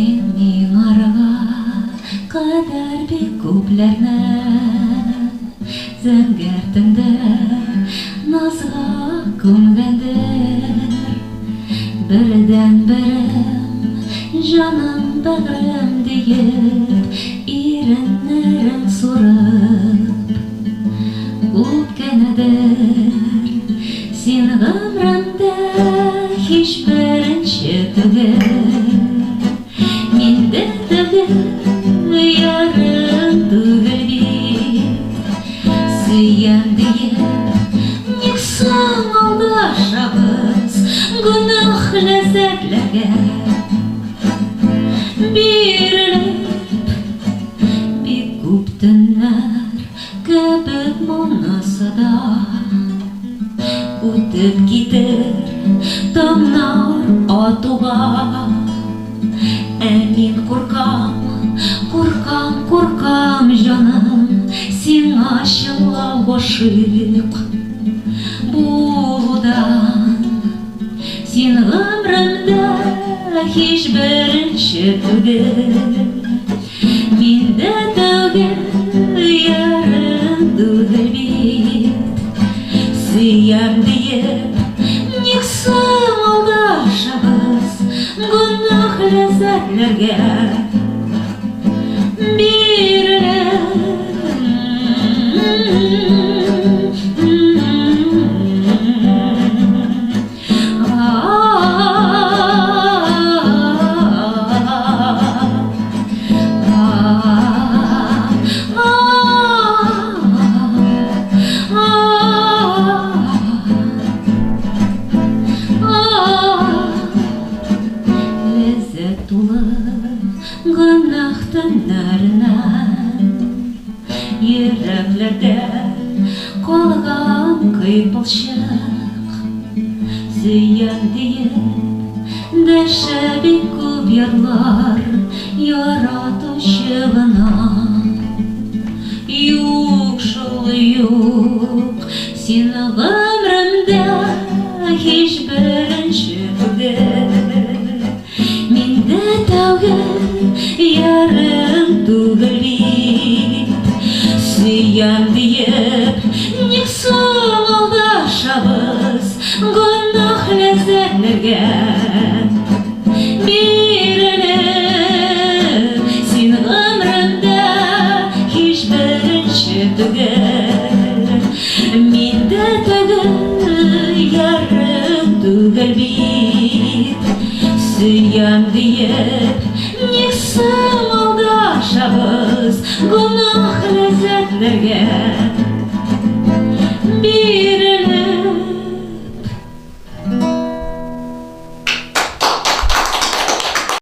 Син миңарга кадәр бик күпләрне зәңгәр төндә назга күмгәндер. Бердәнберем, җаным, бәгърем диеп, иреннәрең сурып үпкәнедер. Син гомремдә һич беренче түгел, Мин дә түгел, ярым түгел бит. Сөям диеп, ник соң алдашабыз Гөнаһ ләззәтләргә бирелеп? Бик күп төннәр кебек монысы да Үтеп китер таңнар атуга. Ә мин куркам, куркам, куркам, җаным, Сиңа чынлап гашыйк булудан. Син гомремдә һич беренче түгел, Мин дә түгел, ярым түгел бит. Сөям диеп, ник соң алдашабыз Гөнаһ ләззәтләргә бирелеп? Ләззәт тулы гөнаһ төннәреннән Йөрәкләрдә калган кыйпылчык. Сөям диеп дәшә бик күп ярлар, Яратучы гына юк шул, юк. Син гомремдә һич беренче түгел, Мин дә тәүге ярың түгел бит. Сөям диеп, ник соң алдашабыз Гөнаһ ләззәтләргә бирелеп? Син гомремдә һич беренче түгел, Мин дә түгел, ярың түгел бит. Сөям диеп, ник соң алдашабыз Гөнаһ ләззәтләргә бирелеп?